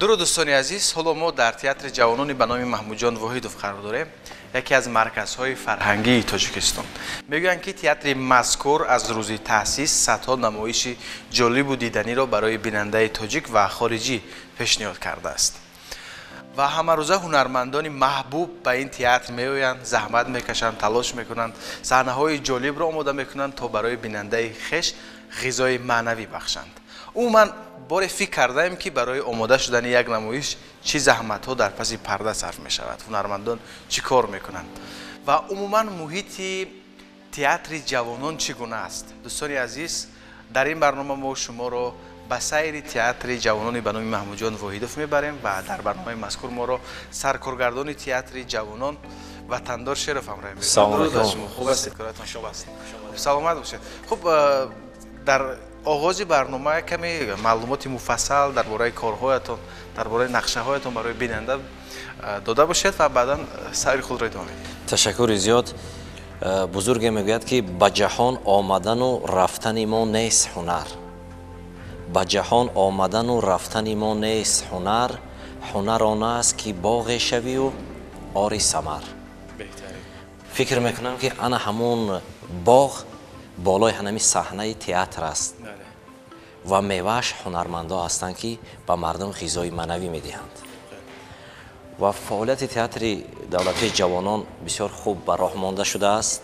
Дуруд, дӯстони азиз. Ҳоло мо дар театри ҷавонони ба номи Маҳмудҷон Воҳидов қарор дорем, яке аз марказҳои фарҳангии Тоҷикистон. Мегӯянд, ки театри мазкур аз рӯзи таъсис садҳо намоиши ҷолибу диданиро барои бинандаи тоҷик ва хориҷӣ пешниҳод кардааст ва ҳамарӯза ҳунармандони маҳбуб ба ин театр меоянд, заҳмат мекашанд, талош мекунанд, саҳнаҳои ҷолибро омода мекунанд, то барои бинандаи хеш ғизои маънавӣ бахшанд. Умуман, боре фикр кардаем, ки барои омода шудани як намоиш чӣ заҳматҳо дар паси парда сарф мешавад, ҳунармандон чӣ кор мекунанд ва умуман муҳити театри ҷавонон чӣ гуна аст? Дӯстони азиз, дар ин барнома мо шуморо ба сайри театри ҷавонони ба номи Маҳмудҷон Воҳидов мебарем ва дар барномаи мазкур моро саркоргардони театри ҷавонон Ватандор Шеров ҳамроҳӣ мекунад. Хуб ҳастед? Коратон хуб аст? Саломат бошед. Хуб, дар оғози барнома каме маълумоти муфассал дар бораи корҳоятон, дар бораи нақшаҳоятон барои бинанда дода бошед ва баъдан сайри худро идома медиҳед. Ташаккури зиёд. Бузурге мегӯяд, ки ба ҷаҳон омадану рафтани мо нест ҳунар, ба ҷаҳон омадану рафтани мо нест ҳунар, ҳунар он аст, ки боғе шавию ори самар. Фикр мекунам, ки ана ҳамон боғ болои ҳанами саҳнаи театр аст ва мевааш ҳунармандо ҳастанд, ки ба мардум ғизои маънавӣ медиҳанд. Ва фаъолияти театри давлатии ҷавонон бисёр хуб ба роҳ монда шудааст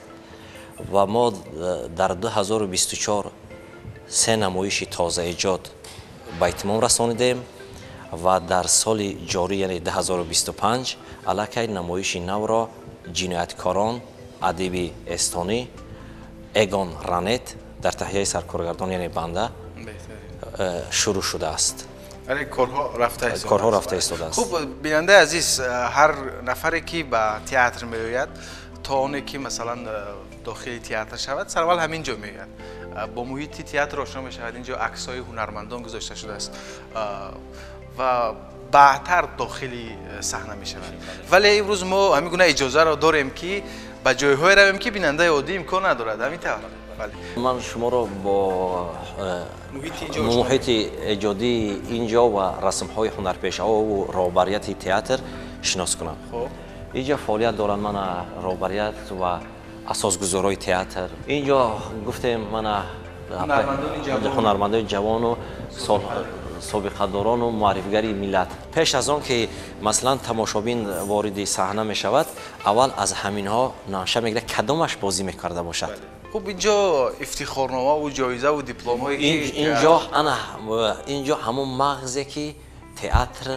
ва мо дар 2024 се намоиши тозаэҷод ба итмом расонидем ва дар соли ҷорӣ, яъне 2025, аллакай намоиши навро, «Ҷинояткорон», адиби эстонӣ Эгон Ранет, дар таҳияи саркоргардон, яъне банда, шурӯъ шудааст. Яъне корҳо рафта Корҳо рафта истодааст. Хуб, бинандаи азиз, ҳар нафаре ки ба театр меояд, то оне ки масалан дохили театр шавад, сараввал ҳамин ҷо меояд, бо муҳити театр ошно мешавад. Ин ҷо аксҳои ҳунармандон гузошта шудааст ва баъдтар дохили саҳна мешавад. Вале имрӯз мо ҳамин гуна иҷозаро дорем, ки ба ҷойҳое равем, ки бинандаи оддӣ имкон надорад. Ҳамин тавр? Ман шуморо бо муҳити эҷодии ин ҷо ва расмҳои ҳунарпешаҳову роҳбарияти театр шинос кунам. Ин ҷо фаъолият доранд мана роҳбарият ва асосгузорои театр. Ин ҷо гуфтем, мана ҳунармандони ҷавону собиқадорону муаррифгари миллат. Пеш аз он ки масалан тамошобин вориди саҳна мешавад, аввал аз ҳаминҳо намша мегирад, кадомаш бозӣ мекарда бошад. Хуб, ин ҷо ифтихорномаву ҷоизаву дипломҳое. Инҷо ана ин ҷо ҳамон мағзе, ки театр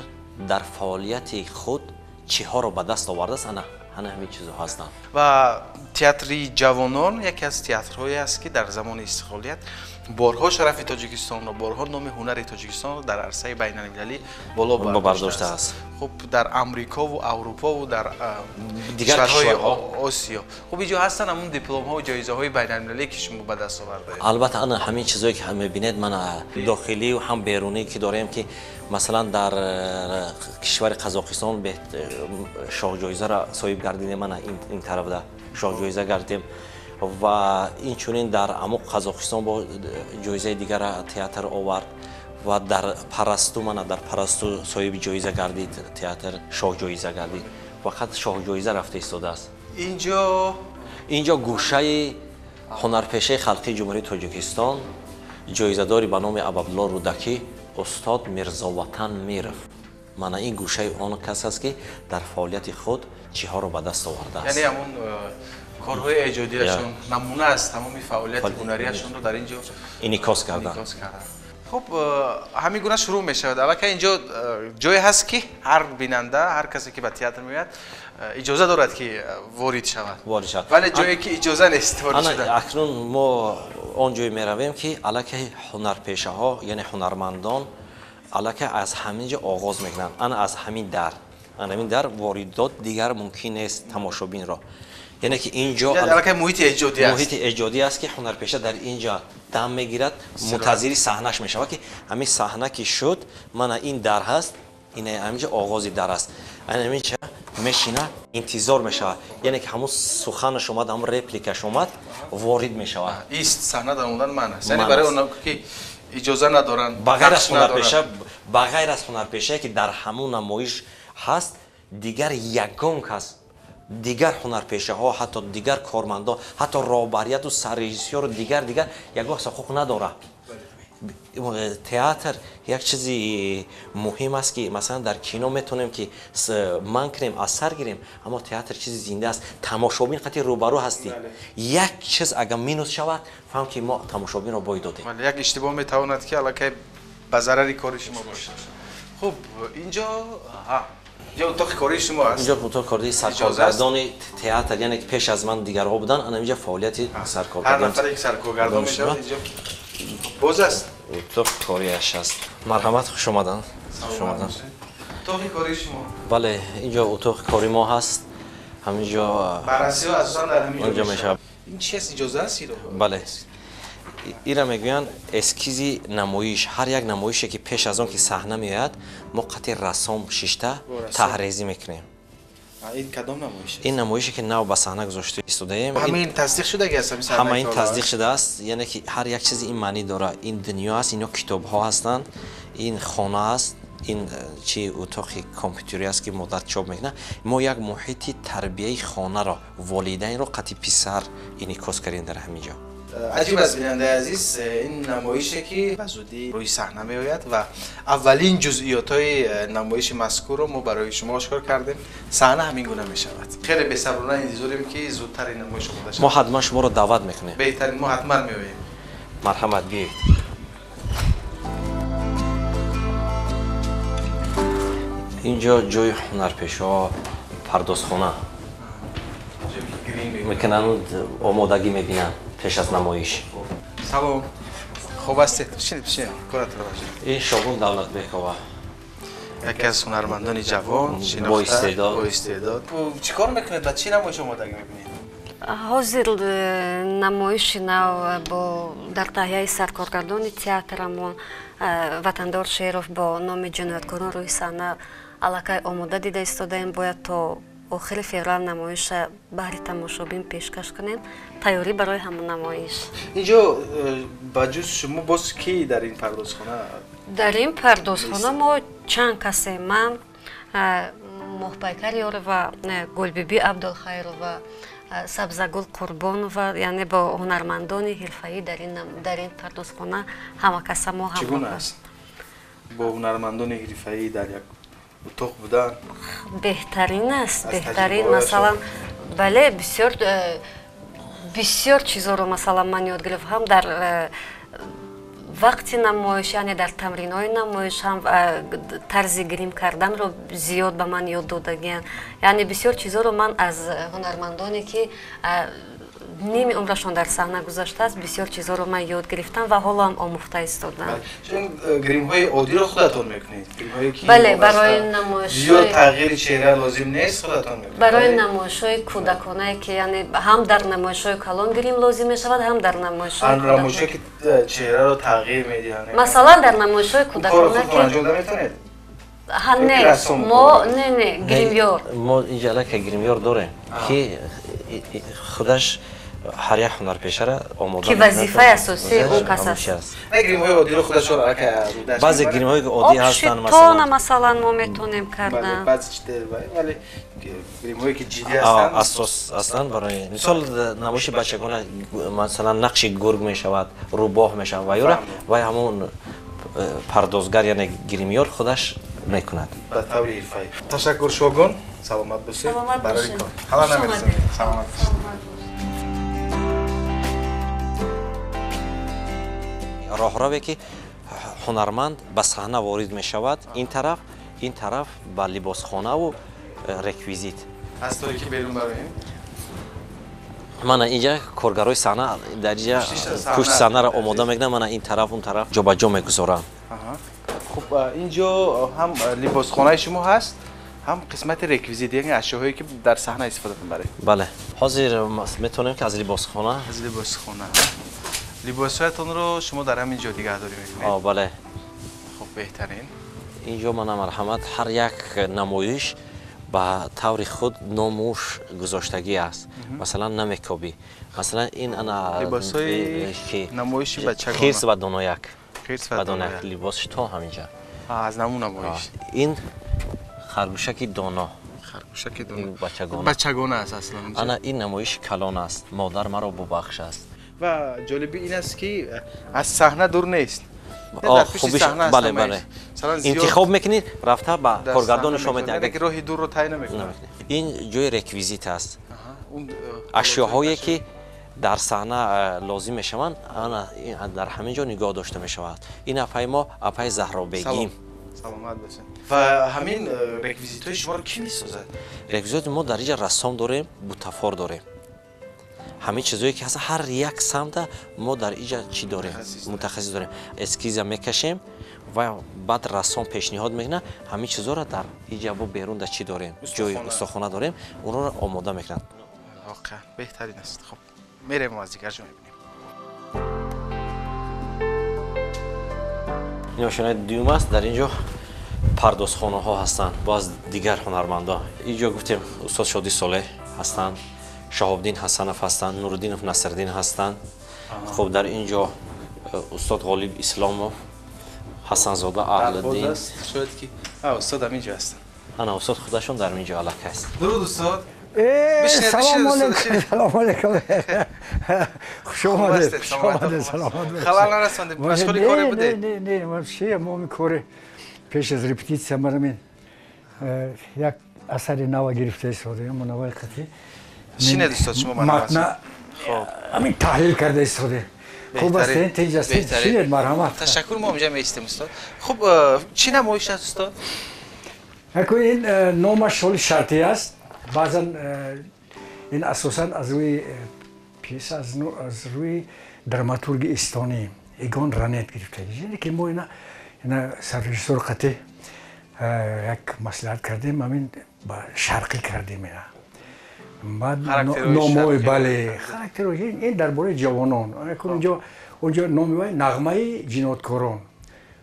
дар фаъолияти худ чиҳоро ба даст овардааст, ана ҳамин чизҳо ҳастанд. Ва театри ҷавонон яке аз театрҳое аст, ки дар замони истиқлолият борҳо шарафи Тоҷикистонро, борҳо номи ҳунари Тоҷикистонро дар арсаи байналмилалӣ боло бардоштааст. Хуб, дар Амрикову Аврупову дар кишварҳои Осиё. Хуб, инҷо ҳастанд ҳамун дипломҳо, ҷоизаҳои байналмилалӣ, ки шумо ба даст овардаед. Албатта, ана ҳамин чизое ки мебинед, мана дохилию ҳам берунӣ ки дорем, ки масалан дар кишвари Қазоқистон шоҳҷоизаро соҳиб гардидем, мана ин тарафда шоҳҷоиза гардидем ва инчунин дар амоқ Қазоқистон бо ҷоизаи дигара театр овард ва дар Парасту, мана дар Парасту соҳиби ҷоиза гардид театр, шоҳҷоиза гардид. Фақат шоҳҷоиза рафта истодааст. Инҷо? Инҷо гӯшаи ҳунарпешаи халқии Ҷумҳурии Тоҷикистон, ҷоизадори ба номи Абуабдулло Рӯдакӣ, устод Мирзоватан Миров. Мана ин гӯшаи он кас аст, ки дар фаъолияти худ чиҳоро ба даст овардааст. Яъне ҳамон корҳои эҷодиашон намуна аст, тамоми фаъолияти ҳунарияшонро дар ин ҷо инъикос карданд. Хуб, ҳамин гуна шурӯъ мешавад. Аллакай инҷо ҷое ҳаст, ки ҳар бинанда, ҳар касе ки ба театр меояд, иҷоза дорад, ки ворид шавад. Ворид шавад. Вале ҷое ки иҷоза нест ворид шудан. Акнун мо он ҷое меравем, ки аллакай ҳунарпешаҳо, яъне ҳунармандон, аллакай аз ҳамин ҷо оғоз мекунанд. Ана аз ҳамин дар, ана ҳамин дар воридот дигар мумкин нест тамошобинро. Яъне ки ин ҷо аллакай муҳити эҷодӣ аст. Муҳити эҷодӣ аст, ки ҳунарпеша дар ин ҷо дам мегирад, мунтазири саҳнаш мешавад, ки ҳамин саҳна ки шуд, мана ин дар ҳаст, ин ҳамин ҷо оғози дар аст, ана ҳамин ҷа мешина, интизор мешавад, яъне ки ҳамун суханаш омад, ҳамун репликаш омад, ворид мешавад. Ист саҳна дар омадан ман аст, яъне барои онҳо, ки иҷоза надоранд. Ба ғайр аз ҳунарпеша, Ба ғайр аз ҳунарпешае ки дар ҳамун намоиш ҳаст, дигар ягон кас, дигар ҳунарпешаҳо, ҳатто дигар кормандон, ҳатто роҳбарияту саррежиссёру дигар ягон ҳуқуқ надорад. Театр як чизи муҳим аст, ки масалан дар кино метавонем ки ман кунем, асар гирем, аммо театр чизи зинда аст. Тамошобин қати рӯбарӯ ҳастӣ. Як чиз агар минус шавад, фаҳм ки мо тамошобинро бой додем. Як иштибоҳ метавонад ки аллакай ба зарари кори шумо бошад. Хуб, инҷо утоқи кории шумо аст. Инҷо утоқи кории саркоргардони театр, яъне ки пеш аз ман дигарҳо буданд, ана инҷо фаъолияти саркоргардон. Ҳар нафаре ки саркоргардон мешавад инҷо боз аст. Утоқи кориаш аст. Марҳамат, хуш омаданд. Хуш омаданд. Утоқи кории шумо? Бале, инҷо утоқи кори мо ҳаст. Ҳаминҷо баррасиҳо асосан дар ҳамин ҷо мешавад. Ин чи аст? Иҷоза аст иро? Бале. Ира мегӯянд эскизи намоиш. Ҳар як намоише ки пеш аз он ки саҳна меояд, мо қати рассом шишта таҳрезӣ мекунем. Ин кадом намоиш аст? Ин намоише ки нав ба саҳна гузошта истодаем. Ҳама ин тасдиқ шудаги аст? Ҳама ин тасдиқ шудааст, яъне ки ҳар як чизи ин маънӣ дорад. Ин дунё аст, ино китобҳо ҳастанд, ин хона аст, ин чи утоқи компютерӣ аст ки модар чоп мекунад. Мо як муҳити тарбияи хонаро, волидайнро қати писар инъикос кардем дар ҳамин ҷо. Аҷиб аст, бинандаи азиз, ин намоише ки ба зудӣ рӯи саҳна меояд ва аввалин ҷузъиётҳои намоиши мазкурро мо барои шумо ошкор кардем. Саҳна ҳамин гуна мешавад. Хеле бесаброна интизорем ки зудтар ин намоиш омода шавад. Мо ҳатман шуморо даъват мекунем. Беҳтарин, мо ҳатман меоем. Марҳамат, биёед. Инҷо ҷои ҳунарпешаҳо, пардозхона мекунанд, омодагӣ мебинанд пеш аз намоиш. Салом, хуб ҳастед? Бишинед, бишинед, коратро бошед. Ин Шогул Давлатбекова, яке аз ҳунармандони ҷавон, шинохта, боистеъдод. Чӣ кор мекунед? Ба чӣ намоиш омодагӣ мебинед? Ҳозир намоиши нав бо дар таҳияи саркоргардони театрамон Ватандор Шеров бо номи ҷинояткорон рӯи саҳна аллакай омода дида истодаем. Бояд то охири феврал намоиша баҳри тамошобин пешкаш кунем. Тайёрӣ барои ҳамон намоиш. Инҷо ба ҷуз шумо боз кӣ дар ин пардозхона? Дар ин пардозхона мо чанд касем. Ман, Моҳпайкар Ёрова, Гулбибӣ Абдулхайрова, Сабзагул Қурбонова, яъне бо ҳунармандони ҳирфаӣ дар ин пардозхона ҳама каса мо ҳам. Чӣ гуна аст бо ҳунармандони ҳирфаӣ дар як утоқ будан? Беҳтарин аст, беҳтарин. Масалан, бале, бисёр чизоро масалан ман ёд гирифтам ҳам дар вақти намоиш, яъне дар тамринҳои намоиш, ҳам тарзи грим карданро зиёд ба ман ёд додагиянд. Яъне бисёр чизоро ман аз ҳунармандоне ки ними умрашон дар саҳна гузаштааст, бисёр чизоро ман ёд гирифтам ва ҳоло ҳам омӯхта истодам. Чун гримҳои оддиро худатон мекунед? Бале, барои намоишҳои зиёд тағйири чеҳра лозим нест, худатон мекунед? Барои намоишҳои кӯдаконае ки яъне ҳам дар намоишҳои калон грим лозим мешавад, ҳам дар намоишҳои намоишҳое ки чеҳраро тағйир медиҳанд. Масалан, дар намоишҳои кӯдакона ки анҷом наметавонед? Не, мо не, гримёр. Мо инҷо аллакай гримёр дорем ки худаш ҳар як ҳунарпешаро омода ки вазифаи асосии ӯ кас аст. Не, гримҳои оддиро худашон аллакай баъзе гримҳое ки оддӣ ҳастанд, масалан масалан мо метавонем кардан. Баъзе вале гримҳое ки ҷиддӣ ҳастанд асос ҳастанд. Барои мисол намоиши бачагона масалан нақши гург мешавад, рӯбоҳ мешавад ва ёра вай ҳамон пардозгар, яъне гримёр худаш мекунад ба таври ҳирфаӣ. Ташаккур, Шогун, саломат бошед. Барои кор ҳала намерасем. Саломат бошед. Роҳраве ки ҳунарманд ба саҳна ворид мешавад, ин тараф, ин тараф ба либосхонаву реквизит. Аз торе ки берун бароем? Мана инҷа коргарои саҳна дар инҷа пушти саҳнаро омода мекунанд, мана ин тараф, он тараф ҷобаҷо мегузоранд. Хуб, инҷо ҳам либосхонаи шумо ҳаст, ҳам қисмати реквизит, яъне ашёҳое ки дар саҳна истифода мебаред. Бале, ҳозир метавонем ки аз либосхона. Аз либосхона. Либосҳоятонро шумо дар ҳамин ҷо нигаҳдорӣ мекунед? Бале. Хуб, беҳтарин. Инҷо мана марҳамат, ҳар як намоиш ба таври худ номуш гузоштагӣ аст. Масалан, намекобӣ. Масалан, ин ана либосҳои намоиши бачагона. Хирс ва донояк. Хирс ва донояк. Либосш то ҳаминҷа. Аз намун намоиш. Ин харгӯшаки доно. Харгӯшаки доно. Бачагона. Бачагона аст аслан. Ана ин намоиши калон аст. Модар маро бубахш аст. Ва ҷолиби ин аст ки аз саҳна дур нест. Бале, бале. Интихоб мекунед, рафта ба коргардон нишон медиҳад. Яъне роҳи дурро тай намекунад. Ин ҷои реквизит аст. Ашёҳое ки дар саҳна лозим мешаванд, ана дар ҳамин ҷо нигоҳ дошта мешавад. Ин апаи мо, апаи Заҳробегим. Саломат бошед. Ва ҳамин реквизитҳои шуморо кӣ месозад? Реквизити мо дар инҷа рассом дорем, бутафор дорем. Ҳамин чизое ки ҳаст, ҳар як самта мо дар инҷа чӣ дорем? Мутахассис дорем. Эскиза мекашем ва баъд рассом пешниҳод мекунад. Ҳамин чизоро дар инҷа бо берун дар чӣ дорем? Ҷои устохона дорем, онҳоро омода мекунанд. Воқеан беҳтарин аст. Хуб, мерем аз дигар ҷо мебинем. Ин ошёнаи дуюм аст. Дар ин ҷо пардозхонаҳо ҳастанд, боз дигар ҳунармандон. Ин ҷо гуфтем устод Шодӣ Солеҳ ҳастанд, Шаҳобиддин Ҳасанов ҳастанд, Нуриддинов Насриддин ҳастанд. Хуб, дар ин ҷо устод Ғолиб Исломов, Ҳасанзода Аҳлиддин. Шояд ки устод ҳамин ҷо ҳастанд. Ана устод худашон дар ин ҷо аллакай аст. Дуруд устод. Салом алейкум, салом алейкум. Хуш омадед, хуш омадед, саломат бошед. Халал нарасондем, машғули коре будед? Не, не, не, вообще мо коре пеш аз репетитсия марамин як асари нава гирифта истодаем, мо наваи қатъӣ. Шинед устод, шумо ман матна ҳамин таҳлил карда истодаем. Хуб ҳастед, тинҷ ҳастед, шинед, марҳамат. Ташаккур, мо инҷа меистем устод. Хуб, чӣ намоиш аст устод? Ҳаку ин номаш шоли шартӣ аст. Баъзан ин асосан аз рӯи пьеса, аз рӯи драматурги эстонӣ Эгон Ранет гирифта. Ки мо ина саррежиссёр қатъи як маслиҳат кардем, ҳамин ба шарқӣ кардем ина. Баъд номҳои, бале, характерҳои ин дар бораи ҷавонон. Онҷо номи вай нағмаи ҷинояткорон.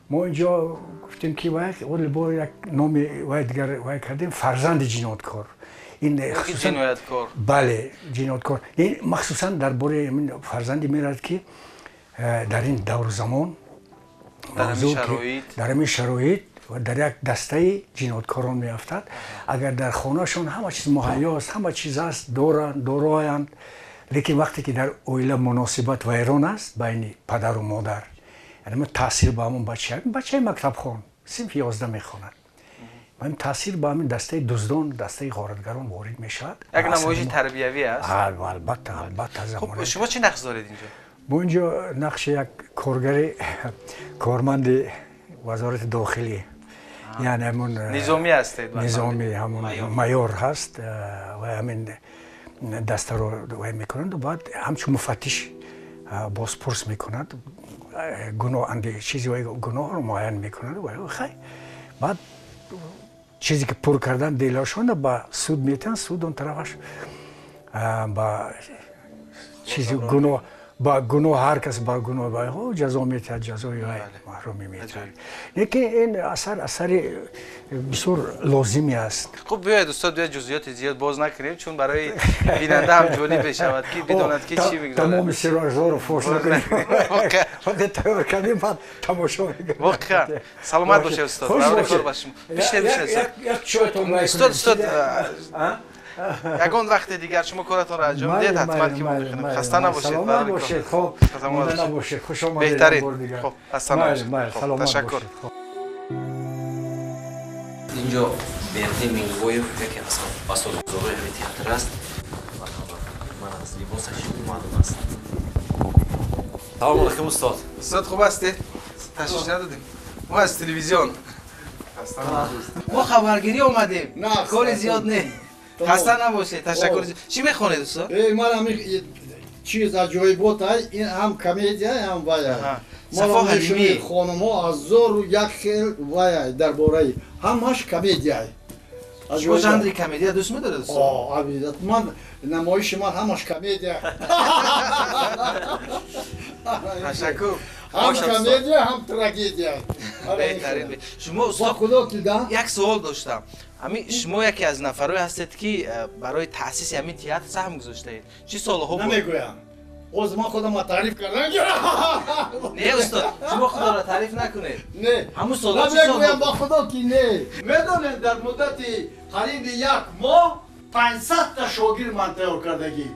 Мо инҷо гуфтем ки вай бо як номи вай дигар вай кардем, фарзанди ҷинояткор. Ин ҷинояткор. Бале, ҷинояткор. Ин махсусан дар бораи фарзанде меравад ки дар ин давру замон, дар ҳамин шароит ва дар як дастаи ҷинояткорон меафтад. Агар дар хонаашон ҳама чиз муҳайё аст, ҳама чиз аст, доранд, дороянд, лекин вақте ки дар оила муносибат вайрон аст байни падару модар, яъне таъсир ба ҳамон бача, бачаи мактабхон, синфи 11 мехонад, ва таъсир ба ҳамин дастаи дуздон, дастаи ғоратгарон ворид мешавад. Як намоиши тарбиявӣ аст. Албатта, албатта. Хуб, шумо чӣ нақш доред инҷо? Мо инҷо нақши як коргари, корманди вазорати дохилӣ, яъне ҳамон низомӣ ҳастед? Низомӣ, ҳамон майор ҳаст ва ҳамин дастаро вай мекунанд, баъд ҳамчун муфаттиш бозпурс мекунад, гуноҳ чизи вай гуноҳро муайян мекунад. Хай, баъд чизе ки пур кардан делашонда ба суд метиҳанд, суд он тарафаш ба чизи гуноҳ, ба гуноҳ ҳар кас ба гуноҳ ҷазо метиҳад, ҷазои вай маҳрумӣ метиҳад. Лекин ин асар асари бисёр лозимӣ аст. Хуб, биёед устод, биёед ҷузъиёти зиёд боз накунем, чун барои бинанда ҳам ҷолиб мешавад ки бидонад ки чӣ мегузарад. Тамоми сирожҳоро фош накунем, вақте тайёр кардем, баъд тамошо мекунем. Воқеан саломат бошед устод, кор ба шумо. Бишинед, бишинед устод. Устод, ягон вақте дигар шумо коратонро анҷом диҳед, ҳатман ки мо мехонем. Хаста набошед, саломат бошед. Хуб, монда набошед, хуш омадед. Беҳтарин. Хуб, хаста набошед. Ташаккур. Инҷо Берди Мингоев яке аз асосгузорони ҳамин театр аст. Ман аз либосаш маълум аст. Салом алейкум устод. Устод, хуб ҳастед? Ташвиш надодем? Мо аз телевизион. Мо хабаргирӣ омадем, кори зиёд не. Хаста набошед, ташаккур. Чӣ мехонед устод? Ман ҳамин чиз аҷоибот ай, ин ҳам комедия, ҳам вай. Сафо Ҳалимӣ. Хонумҳо ҳазору як хел вай дар бораи ҳамаш комедия. Шумо жанри комедия дӯст медоред устод? Обязательно. Ман намоиши ман ҳамаш комедия. Ташаккур. Ҳам комедия, ҳам трагедия. Беҳтарин. Шумо устод, як суол доштам. Ҳамин шумо яке аз нафарое ҳастед ки барои таъсиси ҳамин театр саҳм гузоштаед. Чӣ солҳо буд? Намегӯям. Оз ман худамро таъриф кардам. Не устод, шумо худоро таъриф накунед. Не. Ҳамун солҳо чӣ сол? Мегӯям ба худо ки не. Медонед дар муддати қариби як моҳ 500 та шогирд ман тайёр кардагӣ.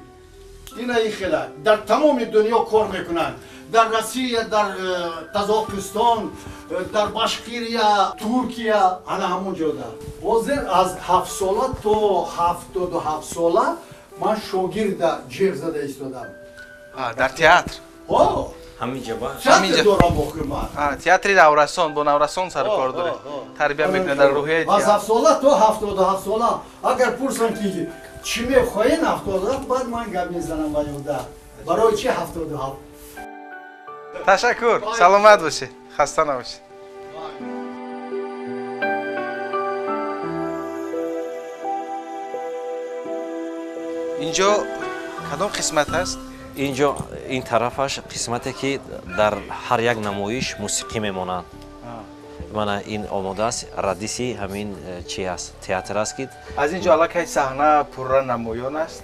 Ина ин хела дар тамоми дунё кор мекунанд. Дар Россия, дар Қазоқистон, дар Башқирия, Туркия, ана ҳамон ҷода. Ҳозир аз 7 сола то 77 сола ман шогирда ҷеғ зада истодам. Дар театр? Ҳо. Ҳамин ҷо ба? Театр дорам охир ман. Театри Наврасон, бо Наврасон сару кор доред. Тарбия мекунед дар рӯҳияи театр. Аз 7 сола то 77 сола. Агар пурсам ки чӣ мехоҳед 77, баъд ман гап мезанам ба ёда. Барои чӣ 77? Ташаккур, саломат бошед, хаста набошед. Инҷо кадом қисмат аст? Инҷо ин тарафаш қисмате ки дар ҳар як намоиш мусиқӣ мемонанд. Мана ин омода аст, радиси ҳамин чи аст, театр аст ки аз инҷо аллакай саҳна пурра намоён аст.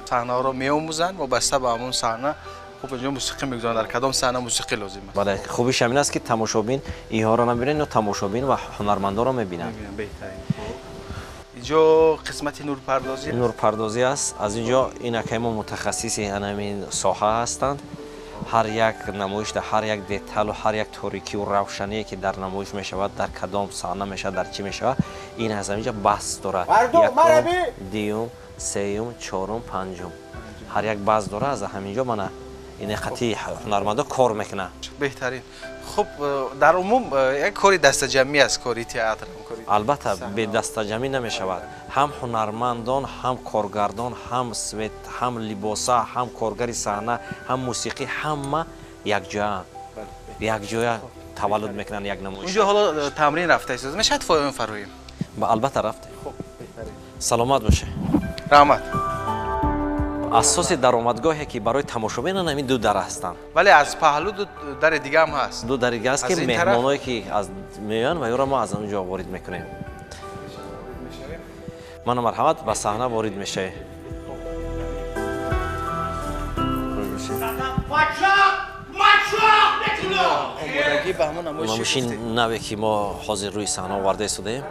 Саҳнаҳоро меомӯзанд, вобаста ба ҳамон саҳна хуб инҷо мусиқӣ мегузоранд. Дар кадом саҳна мусиқӣ лозим аст? Бале, хубиш ҳамин аст ки тамошобин инҳоро набинанд, ино тамошобин ва ҳунармандонро мебинанд. Беҳтарин. Инҷо қисмати нурпардозӣ? Нурпардозӣ аст. Аз инҷо ин акай мо мутахассиси ҳамин соҳа ҳастанд. Ҳар як намоиш дар ҳар як деталу ҳар як торикиву равшание ки дар намоиш мешавад, дар кадом саҳна мешавад, дар чӣ мешавад, ин аз ҳаминҷо баҳс дорад. Якум, дуюм, сеюм, чорум, панҷум. Ҳар як баҳс дорад. Аз ҳаминҷо мана ин хати ҳунармандо кор мекунанд. Беҳтарин. Хуб, дар умум як кори дастаҷамъӣ аст, кори театр. Албатта, бе дастаҷамъӣ намешавад. Ҳам ҳунармандон, ҳам коргардон, ҳам свет, ҳам либоса, ҳам коргари саҳна, ҳам мусиқӣ, ҳама якҷояанд. Якҷоя таваллуд мекунанд як намоиш. Унҷо ҳоло тамрин рафта истода. Мешавад фоён фароем? Албатта рафтем. Хуб, беҳтарин. Саломат бошед. Раҳмат. Асоси даромадгоҳе ки барои тамошобинан ҳамин ду дар ҳастанд. Вале аз паҳлӯ ду дари дига ҳам ҳаст. Ду дари дига ҳаст ки меҳмоное ки аз меоянд ва ёро мо аз он ҷо ворид мекунем. Мана марҳамат, ба саҳна ворид мешавед. Омодагӣ ба ҳамон намоиши наве ки мо ҳозир рӯи саҳна оварда истодаем,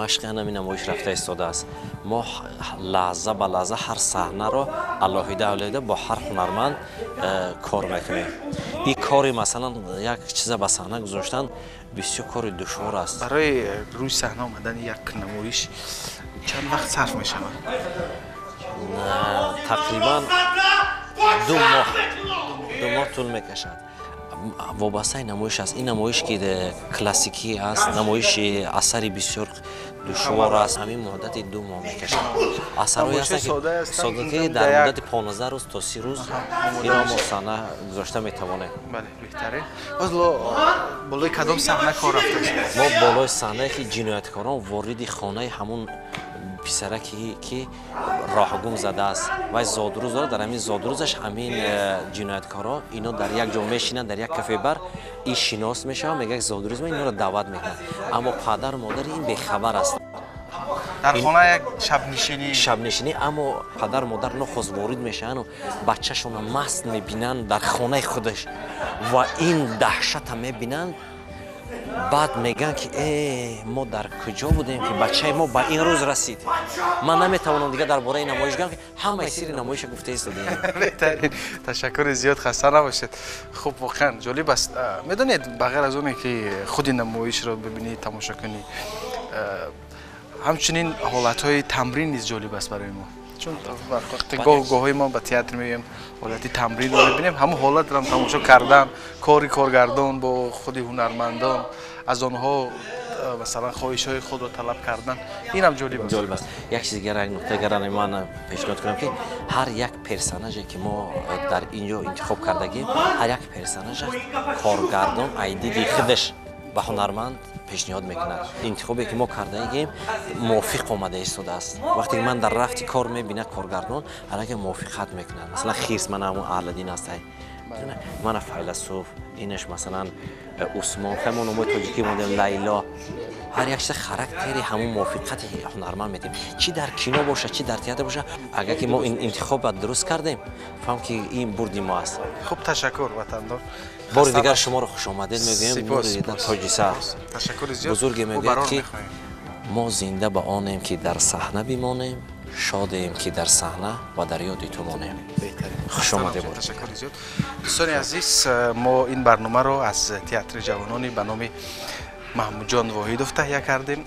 машқи ҳамин намоиш рафта истодааст. Мо лаҳза ба лаҳза ҳар саҳнаро алоҳида алоҳида бо ҳар ҳунарманд кор мекунем. Ин кори масалан як чиза ба саҳна гузоштан бисёр кори душвор аст. Барои рӯи саҳна омадани як намоиш чанд вақт сарф мешавад? Тақрибан ду моҳ тӯл мекашад. Вобастаи намоиш аст. Ин намоиш ки классикӣ аст, намоиши асари бисёр душвор аст. Ҳамин муддати 2 моҳ мекашад. Асарҳое ҳастанд ки дар муддати 15 рӯз то 30 рӯз инро мо саҳна гузошта метавонем. Бале, беҳтарин. Боз болои кадом саҳна кор рафта? Мо болои саҳнае ки ҷинояткорон вориди хонаи ҳамун писараке ки роҳгум задааст вай зодрӯз дорад, дар ҳамин зодрӯзаш ҳамин ҷинояткорҳо ино дар як ҷо мешинанд, дар як кафебар ин шинос мешавад, мегӯяд зодрӯз ма, инро даъват мекунад. Аммо падару модари ин бехабар аст. Дар хона як шабнишинӣ. Шабнишинӣ, аммо падару модар нохост ворид мешаванд, бачашонро маст мебинанд дар хонаи худаш ва ин даҳшата мебинанд. Баъд мегӯянд ки мо дар куҷо будем ки бачаи мо ба ин рӯз расид. Ман наметавонам дигар дар бораи намоиш гӯям ки ҳамаи сирри намоиша гуфта истодаем. Беҳтарин. Ташаккури зиёд, хаста набошед. Хуб, воқеан ҷолиб аст. Медонед, ба ғайр аз оне ки худи намоишро бибинӣ, тамошо кунӣ, ҳамчунин ҳолатҳои тамрин низ ҷолиб аст барои мо. Чун вақте гоҳ-гоҳҳои мо ба театр меоем, ҳолати тамринро мебинем, ҳамон ҳолатро ҳам тамошо кардан, кори коргардон бо худи ҳунармандон, аз онҳо масалан хоҳишҳои худро талаб кардан, ин ҳам ҷолиб аст. Ҷолиб аст. Як чиз дигар, як нуқта дигар ман пешниҳод кунам ки ҳар як персонаже ки мо дар ин ҷо интихоб кардагим, ҳар як персонажа коргардон айдиди худаш ба ҳунарманд пешниҳод мекунад. Интихобе ки мо кардаем мувофиқ омада истодааст. Вақте ки ман дар рафти кор мебинад коргардон, аллакай мувофиқат мекунад. Масалан хирс мана ҳамон Аҳладдин аст, мана файласуф, инаш масалан Усмон, ҳамон номҳои тоҷикӣ мондем, Лайло. Ҳар як чиза характери ҳамун мувофиқати ҳунарманд медиҳем, чӣ дар кино бошад, чӣ дар театр бошад. Агар ки мо ин интихобро дуруст кардем, фаҳм ки ин бурди мо аст. Хуб, ташаккур, ватандор. Бори дигар шуморо хушомадед мегӯем. Тоҷисар ташаккури зиёд. Бузурге мегӯяд, ки мо зинда ба онем, ки дар саҳна бимонем, шодем, ки дар саҳна ва дар ёди ту монем. Хушомадед. Ташаккури зиёд. Дӯстони азиз, мо ин барномаро аз театри ҷавонони ба номи Маҳмудҷон Воҳидов таҳия кардем.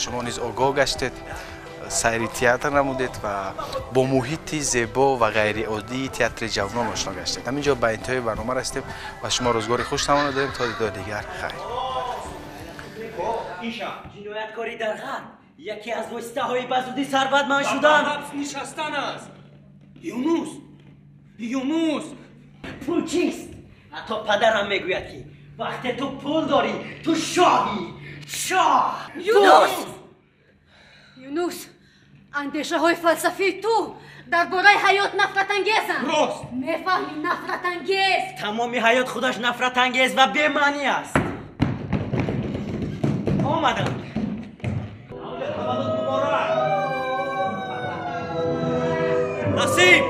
Шумо низ огоҳ гаштед, сайри театр намудед ва бо муҳити зебо ва ғайриоддии театри ҷавонон ошно гаштед. Ҳамин ҷо ба интиҳои барнома расидем ва шумо рӯзгори хуш таманно дорем. То дидори дигар, хайр. Ҷинояткорӣ дар ғарб яке аз воситаҳои ба зудӣ сарватманд шудан ҳабс нишастан аст. Юнус, Юнус, пул чист? Ҳатто падарам мегӯяд, ки вақте ту пул дорӣ, ту шоҳӣ, шоҳ. Юнус, Юнус, андешаҳои фалсафии ту дар бораи ҳаёт нафратангезанд. Рост. Мефаҳмӣ, нафратангез. Тамоми ҳаёт худаш нафратангез ва бемаънӣ аст. Омадам. Таваллуд муборак, Насиб.